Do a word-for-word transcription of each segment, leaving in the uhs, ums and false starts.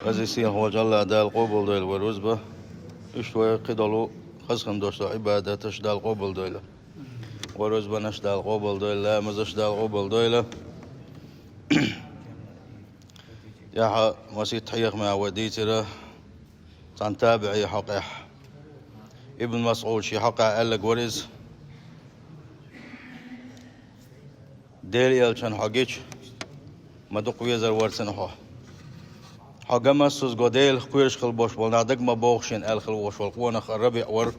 Веза-сийлахь волчу АллахӀ Дала къобалдойла вай рузба. Иштта вай кхидолу хазахана долуш долу Ӏибадаташ Дала къобалдойла. Вай рузбанаш Дала къобалдойла, ламазаш Дала къобалдойла. ТӀаьхьа масийтта хьехамехь вай дийцира цхьана табиӀий хьокъехь. Ибн МасӀуд шен хьокъехь аьлларг вара иза: «Делан элчанна хьо гича, ма дукха везар вара цунна хьо. Хьо ган массаза го Делах кхоьруш хила болуш болу нах дага ма боху шена», аьлла хила волуш волу къонах РабиӀ вара,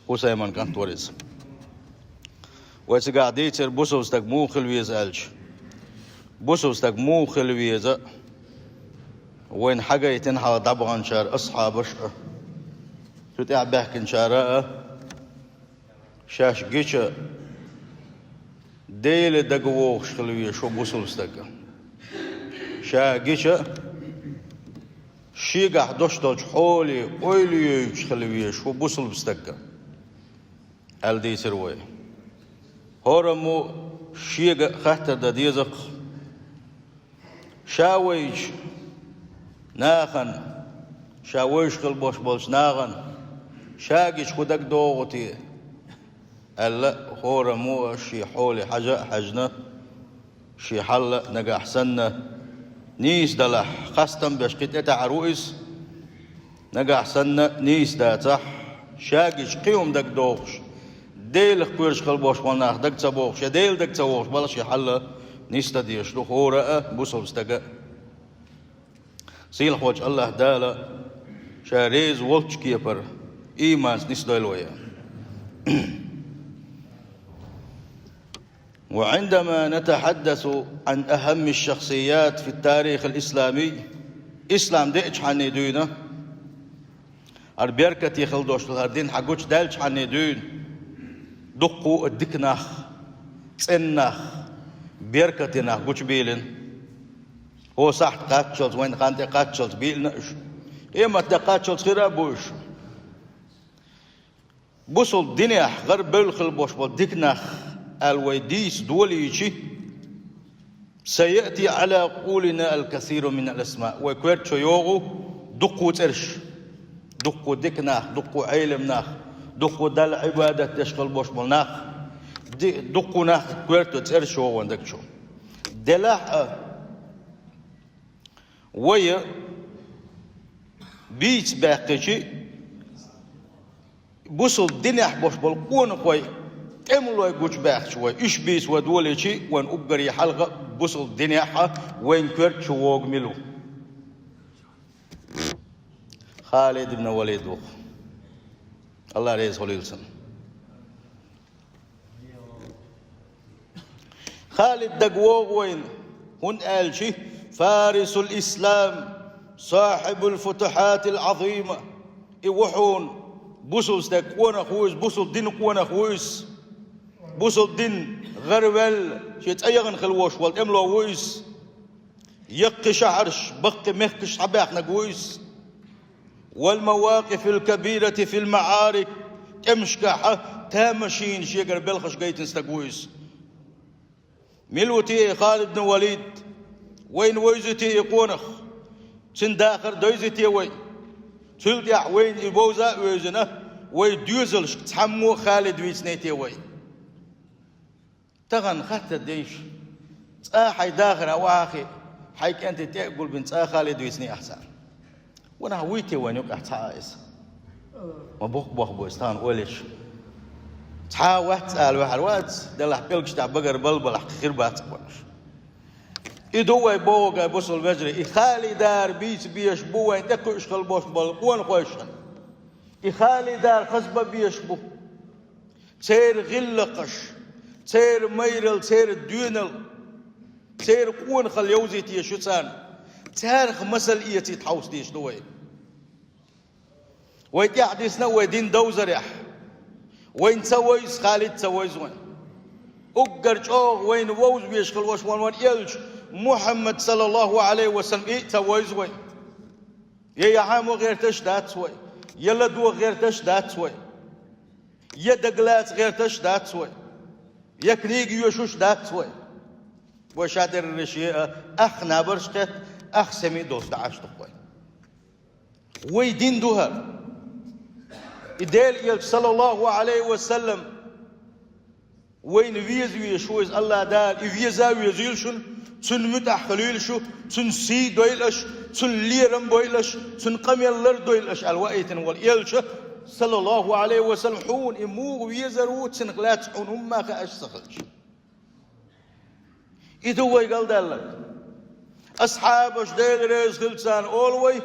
Хусайман кӀант вара иза. Вай цигахь дийцира, бусалба стаг муха хила веза аьлча. Бусалба стаг муха хила веза, вайна хьагайтина хьалха дӀабаханчара асхьабаш а, цу тӀехь баьхкинчара а, шаьш гича, Деле дага вогӀуш хила везаш ву бусалба стаг. Ша гича, шегахь долуш долчу хьоле ойла йойтуш хила везаш ву бусалба стаг, аьлла дийцира вай. ХӀораммо шега а хаттар дан деза-кх. Ша вайчу нахана, ша вевзаш хила болуш болчу нахана, ша гича хӀун дагадогӀу те, аьлла, хӀораммо а шен хьоле хьажа а хьаьжна, шен хьал а нагахь санна нийса далахь, хастам беш кхин тӀетаьӀар ву иза. Нагахь санна нийса дацахь, ша гича кхин хӀума дагадогӀуш, Делах кхоьруш хила болуш болу нах дага ца богӀуш, я Дела дага ца вогӀуш, балха шен хьал а нисдан дезаш ду хӀора а бусалба стага. Сийлахь волчу АллахӀ Дала Ша реза волчу кепара ийманца нисдойла вай. وعندما نتحدث عن أهم الشخصيات في التاريخ الإسلامي، ислам деъчхьанний дуьйна, хӀара беркате хила долуш долу хӀара дин хьан гучудаьллачхьанний дуьйна, дуккха а дика нах, цӀена нах, беркате нах гучубийлина. ХӀокху сахьт кхаччалц, вайн хан тӀе кхаччалц бийлина уьш. Къемат де кхаччалц хир а бу уьш. Бусалба динехь гӀарабевлла хила болуш болу дика нах аьлла вай дийца долийчи, سيأتي على قولنا الكثير من الأسماء. Вай коьрта чу йогӀу дуккха цӀераш, дуккха дика нах, дуккха Ӏелам нах, дуккха Далла Ӏибадат деш хила болуш болу нах, ди-, дуккха нах коьрта цӀераш йогӀу вайн даг чу. Делахь а, вай бийца баьккхичи, бусалба динехь болуш болу къонахой, тӀемалой гучубаьхча вай, уьш бийца вай долийчи, вайн уггаре хьалха бусалба динехь а вайн коьрта чу вогу мила ву? Халид ибн Валид ву-кх. АллахӀ реза хуьлийла цунна. Халид дага вогӀу вайна, хӀунда аьлча فارس الإسلام صاحب الفتوحات العظيمة. И ву хьуна бусалба стаг къонах ву иза, бусалба дин къонах ву иза. Бусалба дин гӀараваьлла, шен цӀа яхана хила волуш волу тӀемало ву иза. Яккхий шахьарш, баккхий мехкаш схьабаьхнарг ву иза. والمواقف الكبيرة في المعارك, тӀемашкахь а тамашийна шегара белхаш гайтина стаг ву иза. Мила ву те и Халид бин Валид? Вайна вевзий те и къонах? Цуьнан дахар довзий те вай? Цул тӀаьхьа вайна и вовза а вевзина, вай доьзалшка цхьаммо а Халид вийциний те вай? Тахана хаттар де уьш, цкъа хьайн дахарехь охьахиъна, хьайн кӀентий тӀе а гулбина, цкъа Халид вийциний ахь царна? Ванахь вуй те вайна юкъахь цхьа а иза? Ма боккха бохам бу иза тахана ойла еш. Цхьа а вац ала ваьхьар вац, делахь пӀелгаш тӀехь багара балбалахь хир бац-кх ваьш. И ду вай бохург, бусалба вежарий, и Халидара бийца безаш бу вайна тӀекхуьуш хила болуш болу къонахойшна. И Халидара хаза бан безаш бу. Церан гӀиллакхаш, церан майралла, церан доьналла, церан къонахалла йовзийта езаш ю царна. Царах масал эцийта хьовса дезаш ду вай. Вай тӀаьхьа дисна а вай дин довзарехь, вайна ца вевза Халид ца вевза вайна. Уггар чӀогӀа вайна вовза везаш хила волуш ван вайн элча Мухьаммад, саллаллаху Ӏалайхи ва саллам, и а ца вевза вайна. Я яхьамо гӀерташ дац вай, я ладогӀа гӀерташ дац вай. Я дагалаца гӀерташ дац вай, я книга йоьшуш дац вай. Вай шадерриш е а, ах набарш кхетта, ах семи а долуш дӀа Ӏаш ду-кх вай. Вай дин ду хӀара. И Делан Элча, саллаллаху Ӏалайхи ва саллам, вайна веза везаш ву иза АллахӀ Дала, и веза а везийла шуна, цунна муьтӀахь хилийла шу, цунна сий дойла аша, цунна лерам бойла аша, цунна къамел лардойла аша аьлла ваийтина волу Элча, саллаллаху Ӏалайхи ва саллам, хьуна и муха везар ву, цунах лаьцна хьуна хӀумма а хаьаш ца хилча. И ду вай галдаьлларг. Асхьабаш, Дела реза хила царна, олу вай: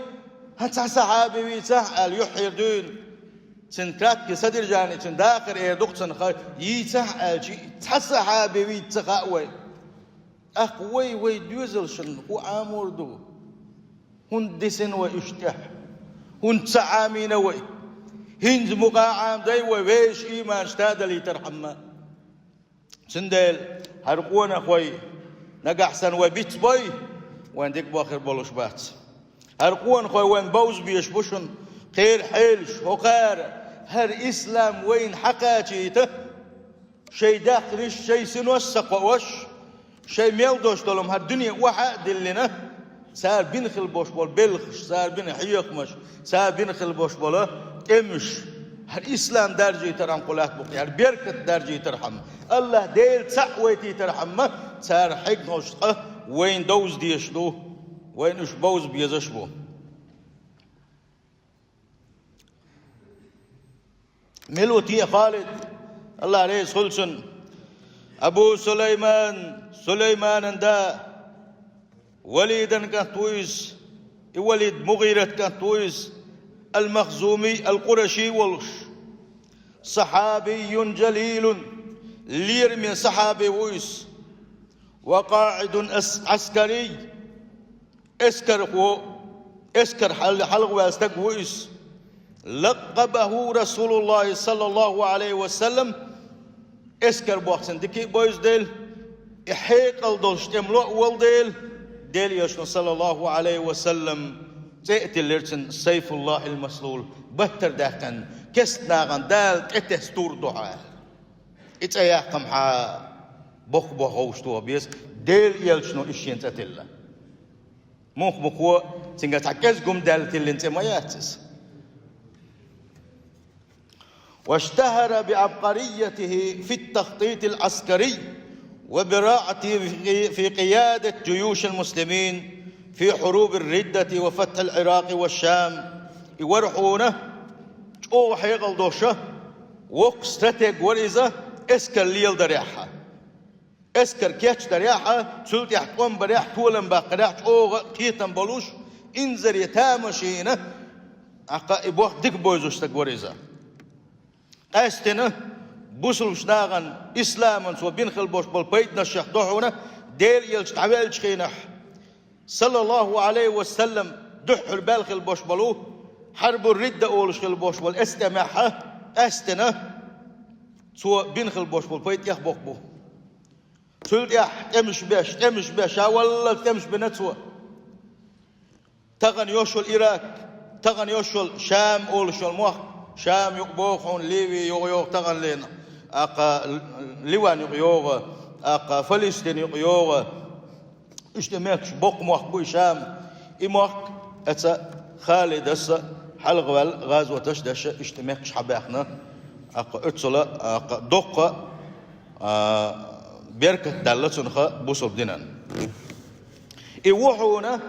«ХӀан, цхьа сахьаби вийцахь», аьлла, юьххьера дуьйна. Цуьнан краткий содержани, цуьнан дахар эр ду-кх цунах, йийцахь аьлча, цхьа сахьаби вийца ца хаьа вай. ТӀаккха вай, вай доьзалшна хӀун Ӏамор ду? ХӀунда дисина вай уьш тӀехь? ХӀунда ца Ӏамийна вай? ХӀинца мукъа а Ӏамадай вай, вешан ийманаш тадалийтархьама? Цундела хӀара къонахой нагахь санна вай бицбой, вайн дика бохур болуш бац. ХӀара къонахой вайн бовза безаш бу шуна, кхеран хьелаш, хӀокхара хӀара ислам вайна хьакхачийта, шайн даьхнаш, шайн синош а ца кхоош, шайн мел долуш долу хӀара дуьне охьа а диллина, цара бина хила болуш болу белхаш, цара бина хьехамаш, цара бина хила болуш болу тӀемаш, хӀара ислам даржийтархьама кху латта букъ, хӀара беркат даржийтархьама, АллахӀ Дела цхьаъ вайтийтархьама, цара хьегнарш ткъа вайна довза дезаш ду, вайна уьш бовза безаш бу. Мила ву те Халид, АллахӀ реза хуьлу цунна? Абу Сулайман, Сулайманан да, Валидан кӀант ву иза, и Валид МугӀират кӀант ву иза, ал-Махзуми, ал-Къураши волуш. Сахьабийюн жалилун, лераме сахьаби ву иза. Ва къаӀидун ас-, Ӏаскарий, эскархо, эскар хьал-, хьалхаваьлла стаг ву иза. Лаккъабаху Расулуллахи саллаллаху Ӏалайхи ва саллам, эскар бохцун дика а бовза дела, и хьекъал долуш тӀемало а волу дела, Делан Элчано саллаллаху Ӏалайхи ва саллам цӀе а тиллира цунна Сайфуллахил Маслул, баттара даьккхина, кестнагӀан Дала тӀетесна тур ду хьан аьлла. И цӀе яккхамхьа боху-боху вовшахтоха беза, Делан Элчано иза шена цӀе тилла. Муха-мухо цуьнгара цхьа кӀезиг хӀума даьлла тиллина цӀе ма яц иза. واشتهر بعبقريته في التخطيط العسكري وبراعته في، في قيادة جيوش المسلمين في حروب الردة وفتح العراق والشام. И вара хьуна чӀогӀа хьекъал долуш, воккха стратег вара иза эскар леладарехь. Эскар кечдарехь, цул тӀаьхьа тӀом барехь, толам баккхарехь чӀогӀа кхетам болуш, инзаре тамашийна, тӀаккха и боху дика бовзуш стаг вара иза. Къаьстина бусулбачу нахана исламан цо бина хила болуш болу пайданашех ду хьуна, Делан Элча дӀавеллачу хенахь, саллаллаху Ӏалайхи ва саллам, дуьххьал баьлла хила болуш болу, Хьарбур Ридда олуш хила болуш болу эс тӀемехь, къаьстина цо бина хила болуш болу пайда тӀех боккха бу. Цул тӀаьхьа тӀемаш беш, тӀемаш беш, ша валлал тӀемаш бина цо. Тахана йолуш йолу Ирак, тахана йолуш йолу Шам олуш йолу мохк, Шам юкъа боху хьуна, Ливи юкъа йогӀу тахана лена, тӀаккха Ливан юкъа йогӀу, тӀаккха Фалестин юкъа йогӀу. Иштта мехкаш боккха мохк бу и Шам. И мохк эца Халидас хьалхаваьлла, гӀазоташ а деш, иштта мехкаш хьабаьхна, тӀаккха оццула, тӀаккха доккха, а, беркат даьлла цунах бусулба динан. И ву хьуна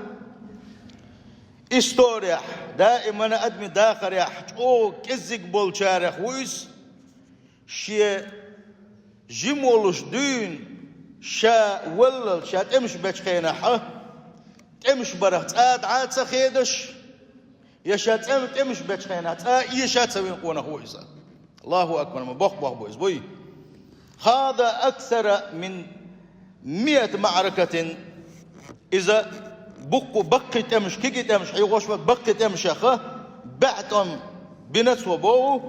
историяхь, даимана адамийн дахарехь чӀогӀа кӀезиг болчарех ву иза, шен жима волуш дуьйна ша валлал, ша тӀемаш бечу хенахь, тӀемаш барах цкъа а дӀа а ца хедаш, я ша цӀа-, тӀемаш бечу хенахь цкъа а эша а ца вина къонах ву иза. Аллаху акбар, ма боккха-боккха бу иза, буй. Хаза аксара мин миат маъракатин. Иза буккъу баккхий тӀемаш, кегий тӀемаш хьийгӀош вара, баккхий тӀемашех баьӀ тӀом бина цо боху.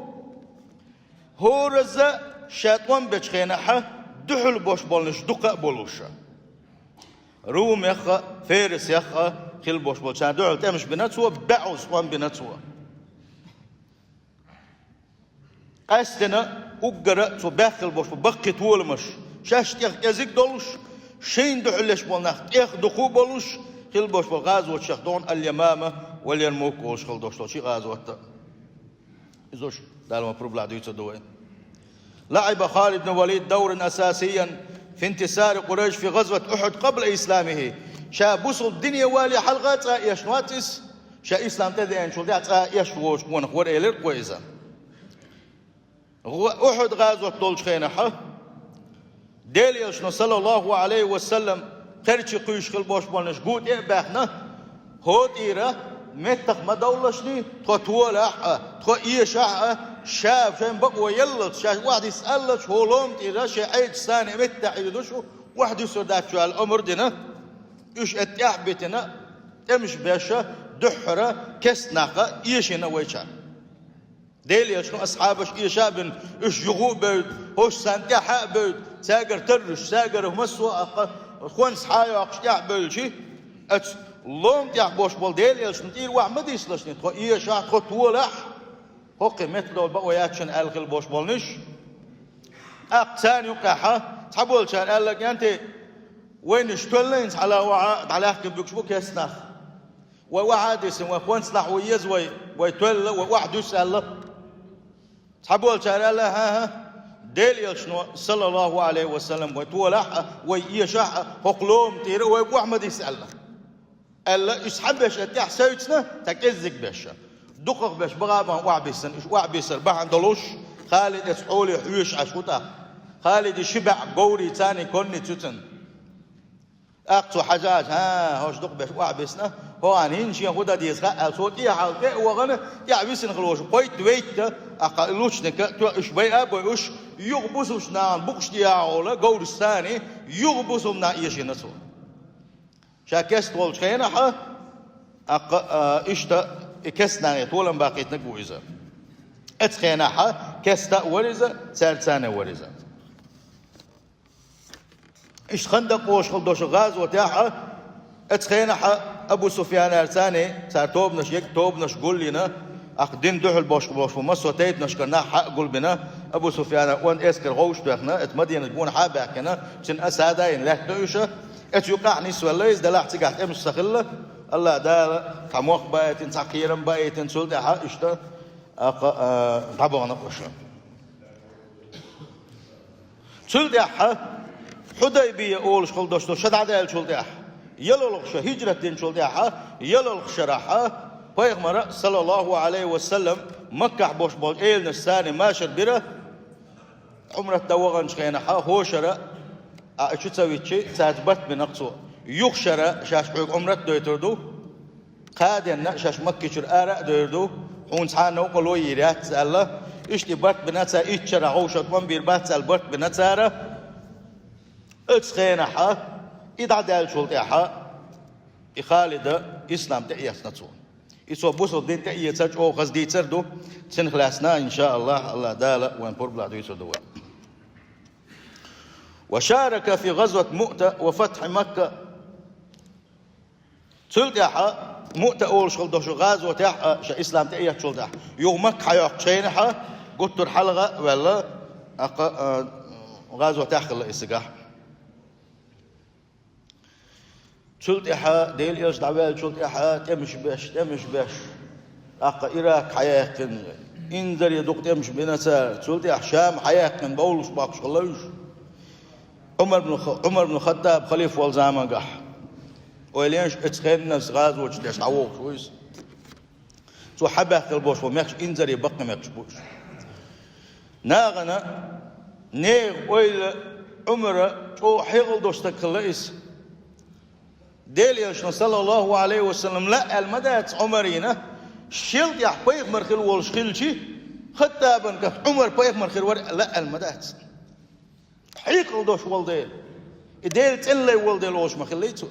ХӀоразза ша тӀом бечу хенахь дуьхьал бош болнаш дукха а болуша. Румехха, Ферисехха хила бош болчарна дуьхьал тӀемаш бина цо, баьӀуза тӀом бина цо. Къаьстина уггара цо баьхкина бош бу баккхий толамаш, шаьш тӀех кӀезиг долуш, шайна дуьхьал леш болу нах тӀех дукха а болуш, хила бош болу гӀазоташех догӀна Аль-Ямама, Валермук олуш хила долуш долчу и гӀазотта. Иза уьш Дала ма пурбла дуьйцур ду вай. لعب خالد بن الوليد دورا أساسيا في انتصار قريش في غزوة أحد قبل إسلامه. Ша бусулба дине вале хьалха цӀа а эшна вац иза, ша ислам тӀедеанчул тӀаьхьа цӀа а эшна воцуш вонах вара элира кхо иза. ГӀо-, Ухьуд гӀазот долчу хенахьа, Делан Элчано, саллаллаху Ӏалайхи ва саллам, кхерчи кхуьйсуш хила болуш болнаш гу тӀе а баьхна, хӀо тӀера меттах ма довллашний, тхо толахь а, тхо эшахь а, ша шайн бакъо еллалц, шаьш охьадисса аьллалц, хӀо лома тӀера шайн Ӏедачу сани меттахь хьийза ду шу, охьадуьсур дац шу аьлла омра дина, уьш а тӀаьхьа битина, тӀемаш беша, дуьххьара, кестнахха эшина вайчара. Делан Элчано асхьабаш эша а бина, уьш юха а бевдда, хӀорш санна тӀаьхьа а бевдда, цаьргара тарраш, цаьргара массо а аккха, хӀонс хьа а йоккхуш тӀаьхьа бевлчи, оцу лома тӀехь бош болу Делан Элчано тӀера охьа ма дисалашний, тхо эшахь, тхо толахь, хӀокхе меттадовла бакъо яц шуна аьлла хила бош болнаш. ТӀаккха царна юккъехьа цхьаболчара аьлла: «КӀентий, вайнаш тоьлла хӀинца хьала охьа, дӀалаьхкина буьгуш бу кестнах». Вай охьа а дисина, вай хӀонцалахь ву еза вай, вай тоьлла, вай охьадуьсу аьлла. Цхьаболчара аьлла: «ХӀан-хӀа, Делан Элчано, саллаллаху Ӏалайхи ва саллам, вай толахь а, вай эшахь а, хӀокху лома тӀера вай охьа ма дисса аьлла». Аьлла, уьш цхьаберш а тӀаьхьа севцна, цхьа кӀеззиг беш а. Дукхах беш баха а бахьана охьабиссина, уьш охьабиссар бахьана долуш, Халид эцу хьоле хьоьжуш Ӏаш ву тӀаккха. Халиди ши баьӀ говрий царний конни цуьцан. ТӀаккха цо хьажа а: «ХӀан, хӀорш дукха беш охьабисна, хӀокхана хӀинца шен хӀун дан деза хаьа», аьлла, цо тӀехьа тӀе а вахана, тӀаьхьа висина хила волуш кхойтта-вейтта, тӀаккха лучника тоьуш байа а бойуш, юха бусулбачу нахана букъаш тӀехьа гӀовла, говраш саний, юха бусулба нах эшийна цо. Ша кест волчу хенахьа, тӀаккха, а, иштта и кест нахе толам баккхийтинарг ву иза. Эцу хенахьа кеста а вара иза, цаьрца а вара иза. Иштта Хандакъ олуш хила долчу гӀазотехь а, эцу хенахь а Абу Суфьянарцани цара тобанаш, еккъа тобанаш гулйина, тӀаккха дин дуьхьал бохуш болуш бу массо а тайпанашкара нах хьа а гулбина, Абу Суфьяна онда эскар гӀовш а тоьхна, эцу Мадинат гонахьа а баьхкина, цуьнан асада а йина лаьтта уьш, эцу юкъахь нисвелла иза, делахь цигахь тӀемаш ца хилла, АллахӀ Дала цхьа мохк баийтина, цхьа кхерам баийтина, цул тӀаьхьа иштта, тӀаккха, а, дӀабахана уьш. Цул тӀаьхьа Хьудайбия олуш хила долуш долу ша дӀадаьллачул тӀаьхьа, ялалгӀа ша хӀиджрат динчул тӀаьхьа, ялалгӀа шарахьа, пайхамара, саллаллаху Ӏалайхи ва саллам, Маккахь бош болу эланаш царна машар бира, Ӏумрат дан ваханчу хенахьа, хӀо шара, а, чу ца виччи, цаьрца барт бина-кх цо. Юха шара шаьш хьоьга Ӏумрат дойтур ду. Кхаа денна шаьш Маккичуьра ара а дойр ду, хьуна цхьа а новкъарло йийр яц аьлла, иштта и барт бина цара, итт шарахь вовшашка ма бийр бац аьлла барт бина цара. Оцу хенахьа, и дӀадаьллачул тӀаьхьа, и Халида ислам тӀеэцна цо. И цо бусалба дин тӀеэцар чӀогӀа хаза дийцар ду, цунах лаьцна, иншааллахь, АллахӀ Дала вайн пурбалахь дуьйцур ду вай. وشارك في غزوة مؤتة وفتح مكة. Цул тӀаьхьа Муъта олуш хила долчу гӀазотехь а, ша ислам тӀеэцначул тӀаьхьа, юха Макка хьайоккхучу хенахьа, гуттар хьалха а ваьлла, тӀаккха, а, гӀазотехь хилла иза цигахь. Цул тӀаьхьа, Делан Элча дӀаваьллачул тӀаьхьа, тӀемаш беш, тӀемаш беш, тӀаккха Ирак хьаяьккхина, инзаре дукха тӀемаш бина цара, цул тӀаьхьа Шам хьаяьккхина, бовлуш боккхуш хилла уьш. Ӏумар бну Х-, Ӏумар бну Хаттаб халифа волу замангахь, ойла еш, оцу хеннас гӀазоташ деш дӀавогӀуш ву иза. Цо хьабаьхкина болуш болу мехкаш инзаре баккхий мехкаш бу уьш. Нахана нехан ойла, Ӏумара чӀогӀа хьекъал долу стаг хилла иза. Делан Элчано, саллаллаху Ӏалайхи ва саллам, лаьа аьлла ма дац Ӏумарна, шел тӀехь пайхамар хила волуш хилчи, Хаттабан кахь Ӏумар пайхамар хир вара лаьа аьлла ма дац. Хьекъал долуш волу дела, и Делан цӀена лай волу дела олуш ма хилла цо.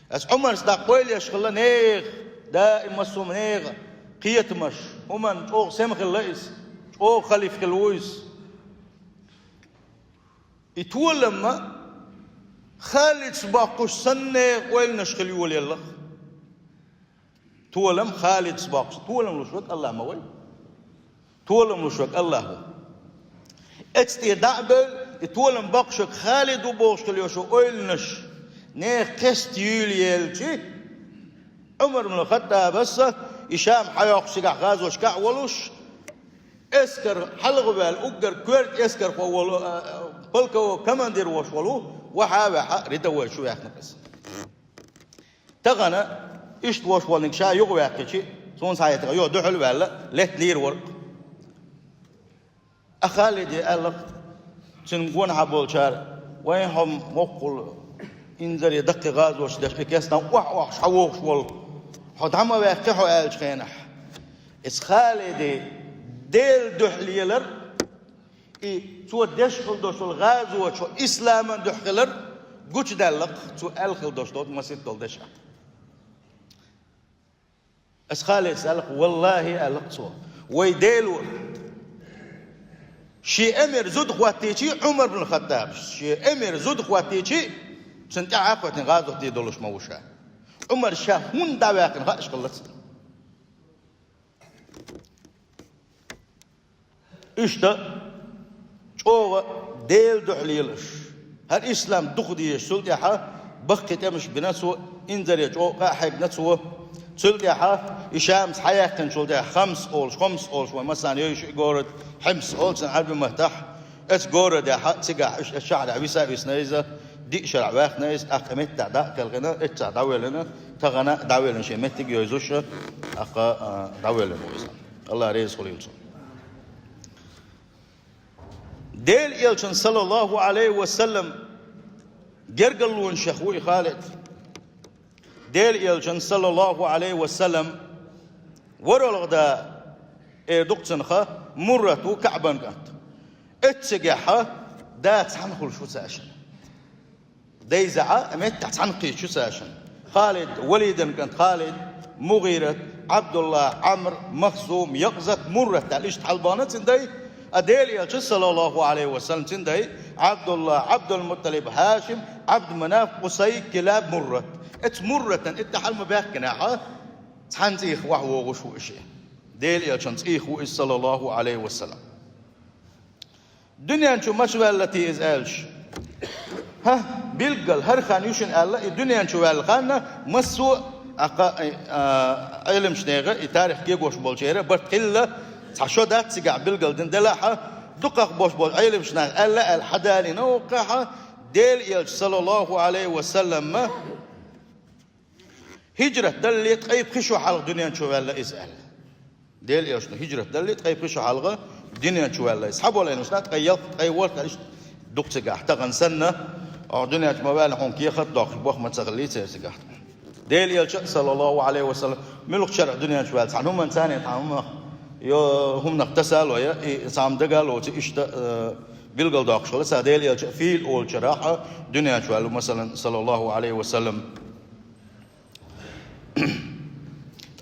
Аса Ӏумарца даккха ойла еш хилла нехан, даим массо а нехан кхетамаш, хӀуманна чӀогӀа сема хилла иза, чӀогӀа халифа хилла ву иза. И толам ма Халидца боккхуш санна нехан ойланаш хила йолаелла. Толам Халидца боккхуш, толам луш верг АллахӀ ма вай. Толам луш верг АллахӀ ву. Эцу тӀера дӀа а бевлла, и толам боккхуш верг Халид ву бохуш хила йолу ойланаш нехан кхеста юьйлаелчи, Ӏумар ибн Хаттабас и Шам хьайоккхуш цигахь гӀазоташкахь а волуш, эскар хьалха ваьлла, уггар коьрта эскархо волу, а, а, полковой командир волуш волу, вахьа а ваьхьа, рядовой чу ваьхна иза. Тахана иштта волуш волниг ша юхаваьккхичи, суна схьаэттахь, юха дуьхьал а ваьлла, летта лийр вара. А Халиде аьлла-кх цуьнан гонахьа болчара: «Вайн хьо моккхул, инзаре даккхий гӀазоташ деш, и кестам охьа-охьуш хьан вогӀуш волу? Хьо дӀа ма ваьккхи хьо», — аьллачу хенахь. Иза Халиде Делан дуьхьа лелар, и цо деш хила долуш долу гӀазоташ исламан дуьхьа хилар гучудаьлла-кх цо аьлла хила долуш долу масийтта долу дешах. Ас Халида аьлла-кх, валлахӀи, аьлла-кх цо, вай Делора, шен эмир зуда хӀоттийчи, Ӏумар бин Хаттаб, шен эмир зуда хӀоттийчи, цунна тӀаьхьа а кхоьттина гӀазот дийр долуш ма ву ша. Ӏумар ша хӀунда дӀаваьккхина хууш хилла цунна. Иштта чӀогӀа Делан дуьхьа лелаш, хӀара ислам дукха дезаш, цул тӀаьхьа баккхий тӀемаш бина цо, инзаре чӀогӀа къа а хьегна цо. Цул тӀаьхьа и Шамца хьаяьккхинчул тӀаьхьа Хамс олуш, Хомс олуш, вайн массарна йовзаш и город, Хьимс олу цунна Ӏаьрбийн маттахь. Оцу городехь, цигахь, оцу шахьарехь виса а висна иза, диъ шарахь ваьхна иза, тӀаккха меттехь дӀа а кхелхина, эццахь дӀавоьллина, тахана дӀавоьллина, шен меттиг йовзуш, тӀаккха, а, дӀавоьллина ву иза. АллахӀ реза хуьлийла цунна. Делан элчанан, саллаллахӀу Ӏалайхи ва саллам, гергарлонашех ву и Халид. Делан элчанан, саллаллахӀу Ӏалайхи ва саллам, ворхӀалгӀа да, эр ду-кх цунах, Муррат ву, КаӀбан кӀант. Оццигахь да цхьаьна хуьлуш ву цаьршинна. Дайзахь а меттехь цхьаьна кхийсаш ю цаьршинна. Халид, Валидан кӀант Халид, МугӀират, Ӏабдулла, Ӏамр, Махзум, Якъзат, Муррат аьлла, иштта хьалабахна цуьнан дай. А Делан элча, саллаллахӀу Ӏалайхи ва саллам, цуьнан дай Ӏабдулла, Ӏабдулмутталиб, ХӀашим, Ӏабдманаф, Къусай, Килаб, Муррат. Оцу Мурратан иштта хьала ма баьхкинехь, цхьана цӀийх охьавогӀуш ву и шен. Делан элчанан цӀийх ву иза, саллаллахӀу Ӏалайхи ва саллам. Дуьнен чу маца ваьлла те иза аьлча? ХӀа, билггал, хӀара хан ю шуна аьлла, и дуьнен чу ваьлла хан массо а, а, Ӏеламчу нехан, и тарих кегош болчеран барт хилла, цхьа шо дац цигахь билггал дина делахь а, дукхах болуш болу Ӏеламчу наха аьлла, аьлла хьадалийна вукхахь, Делан элча, саллаллахӀу Ӏалайхи ва саллам, ХӀижрат далале ткъе пхи шо хьалха дуьнен чу ваьлла иза аьлла. Делан элчано хӀижрат далале ткъе пхи шо хьалха дуьнен чу ваьлла иза. Цхьаболу Ӏеламчу наха ткъе ялх, ткъе ворхӀ аьлла иштта ду-кх цигахь. Тахана санна, хьо дуьнен чу ма ваьлла, хьуна кехат а доккхуш, бохам ца хиллий церан цигахь. Делан элча, саллаллахӀу Ӏалайхи ва саллам, муьлхачу шарахь дуьнен чу ваьлла, цхьана хӀуманна царна тхьана хӀуманах, йо, хӀуманах тасалой, и цхьа хӀума дагало ца иштта, э, билгал доккхуш хилла цара Делан элча фийла олу шарахь дуьнен чу ваьлла, масалан, саллаллахӀу Ӏалайхи ва саллам.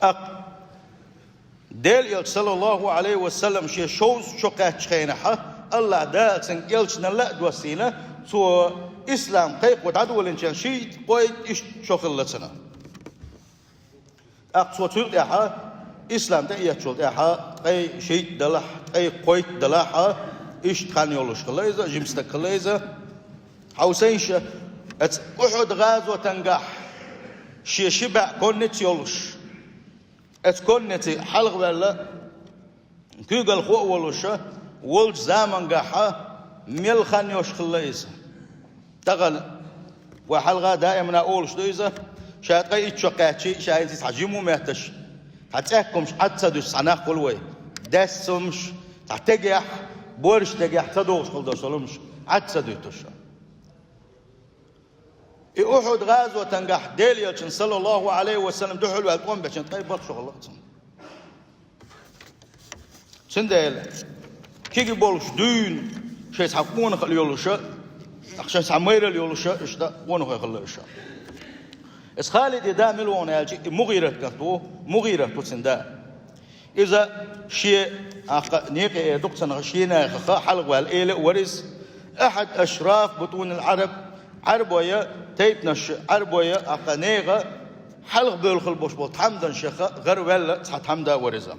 ТӀаккха Делан элча, саллаллахӀу Ӏалайхи ва саллам, шен шовзткъа шо кхаьччу хенахь, АллахӀ Дала цуьнга элчанал а доссийна, цо ислам кхайкхо дӀадолийначул шийтта, кхойтта, иштта шо хилла цунна. ТӀаккха цо цул тӀаьхьа, ислам тӀеэцначул тӀаьхьа, ткъе шийтта далахь, ткъе кхойтта далахь, иштта хан йолуш хилла иза, жима стаг хилла иза. Хьовсийша, оцу Ухьуд-гӀазотангахь шен ши бӀе конница йолуш, оцу конници хьалхаваьлла, куьйгалхо а волуш, волчу замангахь мел хан йолуш хилла иза. Тахана вай хьалха даимана олуш ду иза, ша ткъе итт шо кхаьччи, ша хӀинца цхьа жима хӀума метташ, цхьа цӀаьххьа хӀумаш Ӏад ца дуьтуш цхьа нах хуьлу вай. Даьсса хӀумаш, цхьа тегехь, борша тегехь ца догӀуш хила долуш долу хӀумаш Ӏад ца дуьтуш. И Ухьуд-гӀазотангахь Делан элчанна, саллаллахӀу Ӏалайхи ва саллам, дуьхьал ваьлла тӀом бечунна ткъе бархӀ шо хилла цунна. Цундела кегий болуш дуьйна, шайн цхьа къонахалла йолуш, шайн цхьа майралла йолуш, иштта къонахой хилла уьш. Иза Халидан да мила ву аьлча, и МугӀират кӀант ву, МугӀират ву цуьнан да. Иза шен, аккха, некъе эр ду-кх цунах, шен нахах хьалхаваьлла эла а вара иза. أحد أشراف بطون العرب, Ӏарбойн тайпанаш, Ӏарбойн, аккха, нехан хьалхабевлла хила болуш болу тхьамданех гӀараваьлла цхьа тхьамда а вара иза.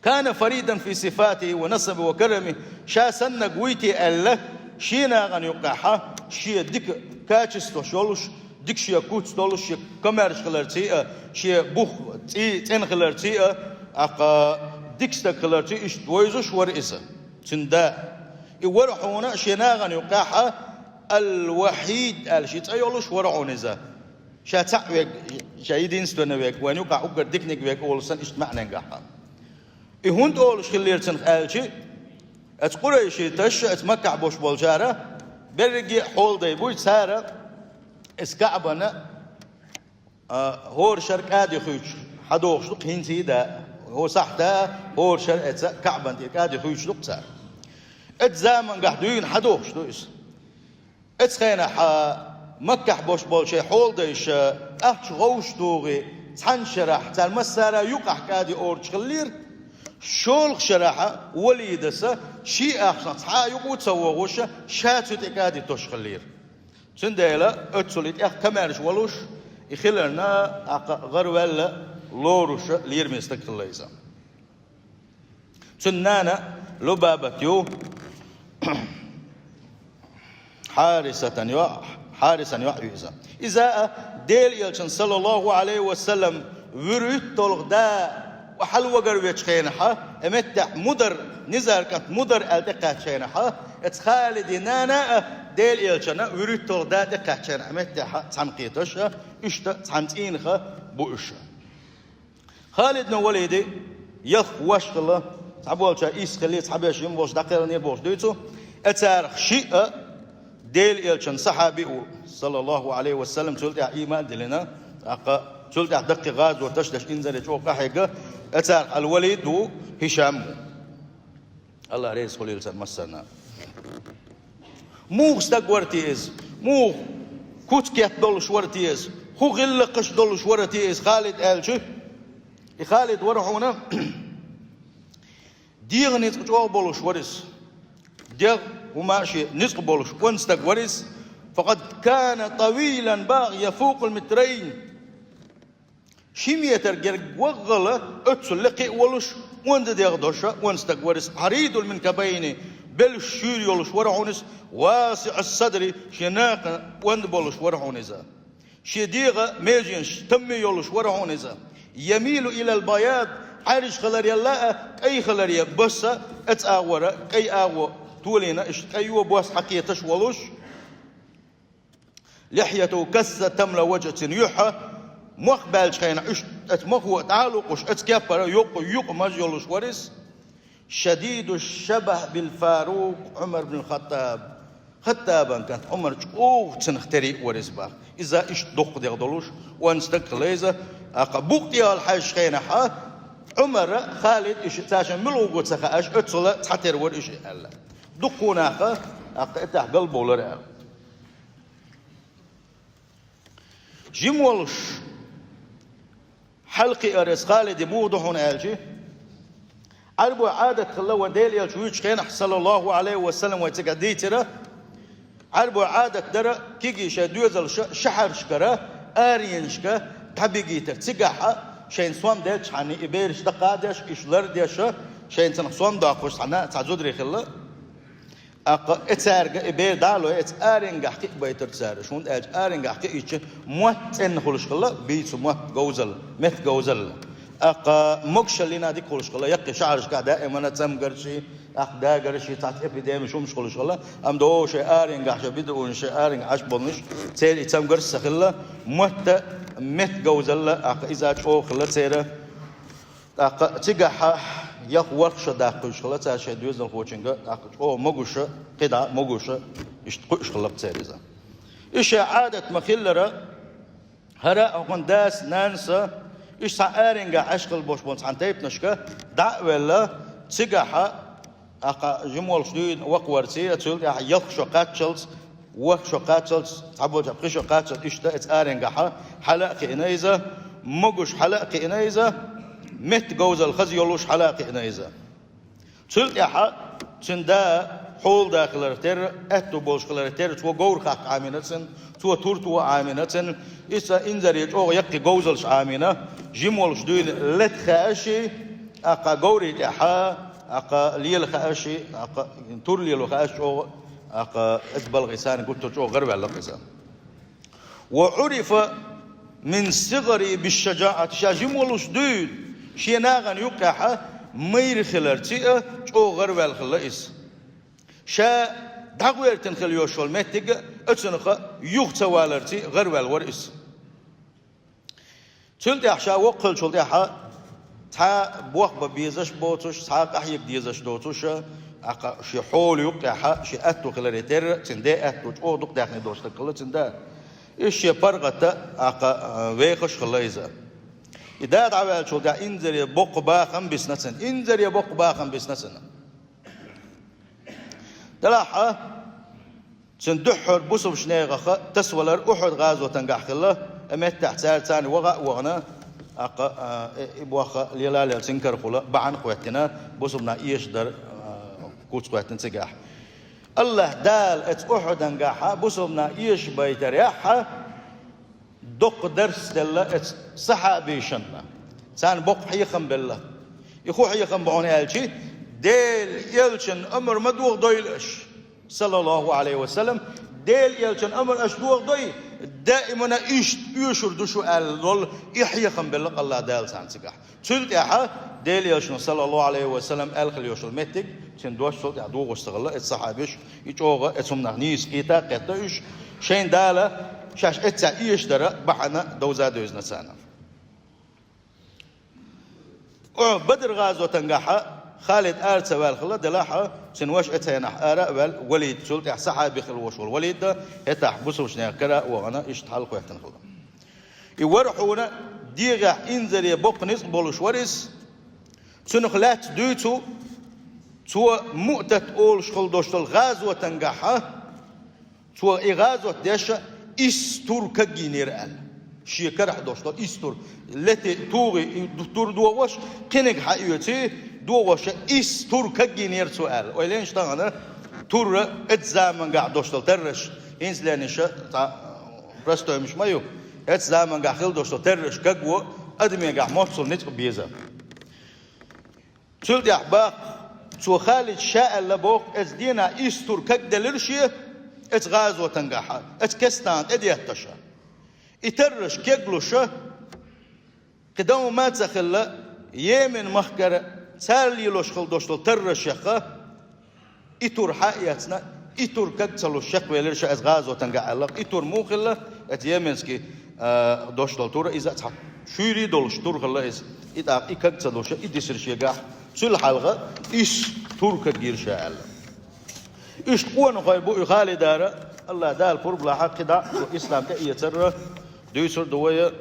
كان فريدا في صفاته ونسبه وكرمه, ша саннарг вуй те аьлла, шен нахана юккъехь шен дика качестваш йолуш, Дика шен куц долуш, шен комаьрша хиларций а, шен бух цӀий цӀена хиларций а, тӀаккха дика стаг хиларций, иштта вевзаш вара иза, цуьнан да. И вара хьуна шен нахана юккъехь а Ал-Вахьид аьлла шен цӀе йолуш вара хьуна иза. Ша цхьаъ верг, ша единственный верг, вайна юккъехь уггар диканиг верг олуш санна, иштта маьӀненгахь. И хӀунда олуш хиллера цунах аьлча, оцу къурайшиташа, оцу Маккахь болуш болчара, берриге а хьолдай буй, цара оцу КаӀбана, а, хӀора шарахь кӀади хуьйцуш хьадогӀуш ду-кх хӀинца а, да, хӀокху сахьтехь а хӀора шарахь оцу КаӀбана тӀера кӀади хуьйцуш ду-кх цара. Оцу замангахь дуьйна хьадогӀуш ду иза. Оцу хенахь Маккахь болуш болчу шайн хьолдайша ахча гӀовш тухий, цхьана шарахь цара массара а юккъехь кӀади орцуш хиллера, шолгӀа шарахь Валидаса шен ахчанах цхьа а юкъа а ца вогӀуш, ша цу тӀе кӀади тосуш хиллера. Цундела оццул и тӀех комаьрша волуш, и хиларна, тӀаккха гӀараваьлла лоруш лераме стаг хилла иза. Цуьнан нана Лубабат ю, Хьарисатан йоӀ, Хьарисан йоӀ ю иза. Иза а Делан Элчанан, саллаллаху Ӏалайхи ва саллам, вуьрхӀитталгӀа да хьалавагарвечу хенахь, и меттехь Мудар, Низар кӀант Мудар аьлла тӀекхаьччу хенахь, оцу Халидан нана а Делан Элчанан вуьрхӀитталгӀа да тӀекхаьччу хенахь, и меттехь цхьаьна кхеташ, иштта цхьана цӀийнах бу уьш. Халидна Валида ялх вош хилла, цхьаболчара исс хилла, цхьаберш жима болуш дӀакхелхинера бохуш дуьйцу. Оцарах шиъ а Делан Элчанан сахьаби а ву, саллаллаху Ӏалайхи ва саллам, цул тӀаьхьа ийман а диллина, тӀаккха цул тӀаьхьа даккхий гӀазоташ а деш, инзаре чӀогӀа къахьегна, оцарах Ал-Валид ву, Хишам ву. Аллах реза хуьлийла царна массарна. Муха стаг вара те иза? Муха куц кет долуш вара те иза? ХӀун гӀиллакхаш долуш вара те иза Халид аьлча? И Халид вара хьуна дегӀан ницкъ чӀогӀа болуш вара иза. ДегӀ, хӀума а шен ницкъ болуш, онда стаг вара иза. فقد كان طويلا بلغ يفوق المترين. Ши метр герга ваххала, оццул лекха а волуш, онда дегӀ долуш, онда стаг вара иза. عريض المنكبين, белш шуьйра йолуш вара хьуна иза. واسع الصدر, шен накха онда болуш вара хьуна иза. Шен дегӀан меженаш тамме йолуш вара хьуна иза. يميل إلى البياض, Ӏаьржа хиларел а, кӀай хиларе баса, оцу агӀора кӀай агӀо толийна, иштта кӀайо бос хьакхеташ волуш. لحيته كثت تملأ وجهه, цуьнан юьхь мох баьллачу хенахь, уьш оцу мохо дӀа а лукъуш, оцу кеппара юкъ, юкъ маж йолуш вара иза. شديد الشبه بالفاروق عمر بن الخطاب. Хаттабан кӀант Ӏумар чӀогӀа цунах тера а вара иза боху. Иза иштта дуккха дегӀ долуш, онда стаг хилла иза. ТӀаккха букъ тӀехула хьаьжчу хенахь, Ӏумар а, Халид а, иштта цаьршинна муьлха ву ца хаьаш, оццул цхьатера вара уьш аьлла. Дуккха нах, тӀаккха и тӀехь галбовлар аьлла. Жима волуш хьалакхиара иза Халида муха ду хьуна аьлча, Ӏарбойн Ӏадат хилла вайн Делан Элча вуьйцучу хенахь, саллаллаху Ӏалайхи ва саллам, вай цигахь дийцира, Ӏарбойн Ӏадат дара кегий шайн доьзалш шахьаршкара, аренашка дӀабигийтар. Цигахь шайна сом делчхьана, и бераш даккха а деш, уьш лар а деш, шайна цунах сом доккхуш цхьана цхьа зударий хилла. ТӀаккха и цаьрга и бер дӀа а лой, оцу аренгахь кхиабайтира цара, хӀунда аьлча аренгахь кхиийча, мотт цӀена хуьлуш хилла, бийца мотт, говзалла, меттан говзалла. ТӀаккха могушаллина дика хуьлуш хилла, яккхий шахьаршкахь даимана цамгарш, тӀаккха дагарш, цхьацца эпидемиш хӀумаш хуьлуш хилла, амма догӀу шайн аренгахь шайн бидуунаш, шайн аренга Ӏаш болнуш, церан и цамгарш ца хилла, мотт а, меттан говзалла, тӀаккха иза чӀогӀа хилла церан. ТӀаккха цигахь ялх-ворхӀ шо даккхуьйтуш хилла цара шайн доьзалхочуьнга, тӀаккха чӀогӀа могуш а, кхидӀа а могуш а, иштта кхуьуш хилла-кх церан иза. И шайн Ӏадат ма-хиллара, хӀара а хӀокхуьнан дас, нанас а, иштта цхьа аренгахь Ӏаш хилла болуш болу цхьана тайпанашка дӀа а велла, цигахь а, тӀаккха жима волуш дуьйна вакха варций, цул тӀаьхьа ялх шо кхаччалц, ворхӀ шо кхаччалц, цхьаболчара пхи шо кхаччалц, иштта оцу аренгахь хьала а кхиъна иза, могуш хьала а кхиъна иза, меттан говзалла хаза йолуш хьала а кхиъна иза. Цул тӀаьхьа цуьнан да хьолада хиларх терра, аьтту болуш хиларх терра, цо говр хаккха Ӏамийна цунна, цо тур тохо Ӏамийна цунна, иза инзаре чӀогӀа яккхий говзаллаш Ӏамийна, жима волуш дуьйна лата хаьаш, тӀаккха говрий тӀаьхьа, тӀаккха лела хаьаш, тӀаккха тур лело хаьаш чӀогӀа, тӀаккха иза балхий санна гуттар чӀогӀа гӀараваьлла-кх иза. وعرف من صغره بالشجاعة, ша жима волуш дуьйна, шен нахана юккъехь майра хиларца а чӀогӀа гӀараваьлла хилла иза. Ша дӀагӀоьртина хила йолуш йолу меттиг а оцунах юха ца валарца а гӀараваьлла вара иза. Цул тӀаьхьа ша воккха хиллачул тӀаьхьа цхьа бохбан безаш боцуш, цхьа къахьега дезаш доцуш, тӀаккха шен хьола юккъехь шен аьтто хиларе терра, цуьнан ден аьтто чӀогӀа дукха даьхни долуш стаг хилла цуьнан да. Иза шен паргӀатта, тӀаккха, а, вехаш хилла иза. И да дӀаваьллачул тӀаьхьа инзаре боккха бахам бисна цуьнан. Инзаре боккха бахам бисна цуьнан. Делахь а, цуьнан дуьххьара бусалбачу нехан тасавалар Ухьуд-гӀазотангахь хилла, и меттехь цара царна ваха а вахана, тӀаккха, а, и, и боху лела а лела цуьнан карахула бахьана а хӀоьттина, бусалба нах эшадар, а, куц а хӀоьттина цигахь. АллахӀ Дала оцу Ухьудангахь бусалба нах эшабайтарехь а, доккха дарс делла оцу сахьабашна. Царна боккха хьехам белла. И хӀун хьехам бу хьуна аьлча, Делан элчанан омра ма дохадойла аша, саллаллаху Ӏалайхи ва саллам, Делан элчанан омра аша дохадой, даимана иштта оьшур ду шу аьлла долу и хьехам белла АллахӀ Дала царна цигахь. Цул тӀаьхьа Делан элчано, саллаллаху Ӏалайхи ва саллам, аьлла хила йолуш йолу меттиг, цуьнан дош цул тӀаьхьа догӀуш ца хилла, оцу сахьабаша и чӀогӀа, оцу хӀуманах нийса кхета а кхетта уьш, шайна Дала шаьш эццехь эшадар бахьана довза а девзина царна. О, Бадр-гӀазотангахь Халид ара ца ваьлла хилла, делахь а, цуьнан ваша оцу хенахь ара а ваьлла, Валид, цул тӀаьхьа сахьаби хилла волуш волу Валид, хӀетахь бусалбачу нехан кара а вахана, иштта хьалахӀоьттина хилла. И вара хьуна дегӀехь инзаре боккха ницкъ болуш вара иза. Цунах лаьцна дуьйцу, цо Муътат олуш хилла долуш долу гӀазотангахь, цо и гӀазот деш, исс тур кагйинера аьлла. Шен карахь долуш долу исс тур. Лети тугӀи и тур догӀуш, кхиниг хьаоьций, догӀуш исс тур кагйинера цо аьлла. Ойла йина тахана тур оцу замангахь долуш долу тарраш, хӀинца лернаш цхьа простоймаш ма ю. Оцу замангахь хилла долуш долу тарраш кагво адамегахь моццул ницкъ беза. Цул тӀаьхьа баккха цо Халида ша аьлла боху, оцу дийнахь исс тур кагделира шен оцу гӀазотангахь, оцу кестана тӀедетташ. И тарраш кеглуш, кхидӀа хӀума а ца хилла, Йемен махкара цара лелош хилла долуш долу таррашех и тур хьа а эцна, и тур каг ца луш чекхвелира ша оцу гӀазотангахь аьлла. И тур муха хилла, оцу йеменский, а, долуш долу тур, иза а цхьа шуьйрий долуш тур хилла иза. И тӀаккха и каг ца луш, и дисира шегахь, цул хьалха исс тур кагйира ша аьлла. Иштта къонахой бу и Халидара, АллахӀ Дала пурба лахь, кхидӀа цо ислам тӀеэцарра, дуьйцур ду вай,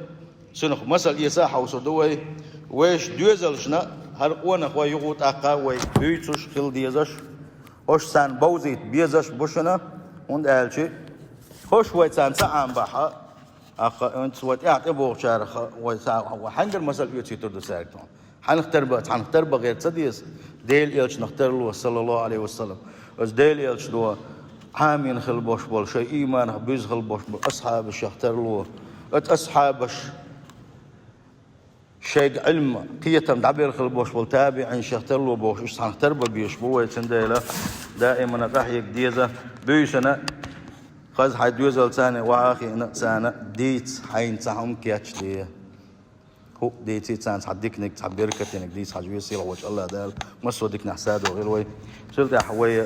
цунах масал эца а хьовсур ду вай. Вайша доьзалшна хӀара къонахой юха тӀаккха вай буьйцуш хила дезаш, хӀорш царна бовзийта безаш бу шуна, хӀунда аьлча хӀорш вай царна ца Ӏамабахь, тӀаккха хӀинца вай тӀаьхьа тӀебогӀучарах вай ца, вай хьаьнгара масал оьцуьйтур ду цаьрга тхуна. Хьанах тарба, цхьанах тарба гӀерта ца деза, Делан элчанах тарло, саллаллаху Ӏалайхи ва саллам. Оцу Делан элчано Ӏамийна хила болуш болу, шайн ийманах буьзна хила болуш болу асхьабашех тарло. Оцу асхьабаша шайга Ӏилма, кхетам дӀабелла хила болуш болу табиӀинашех тарло бохуш, уьш цхьанах тарба безаш бу вай, цундела даимана къахьега деза, буьйсанна, хаза хьайн доьзалца а, ваха а хиъна царна, дийца хьайна цхьа хӀума кечде. ХӀуъа дийций царна цхьа диканиг, цхьа беркатаниг дийца хьажа веза сийлахь волчу АллахӀ Дала массо а диканехь садо хила вай. Цул тӀаьхьа вай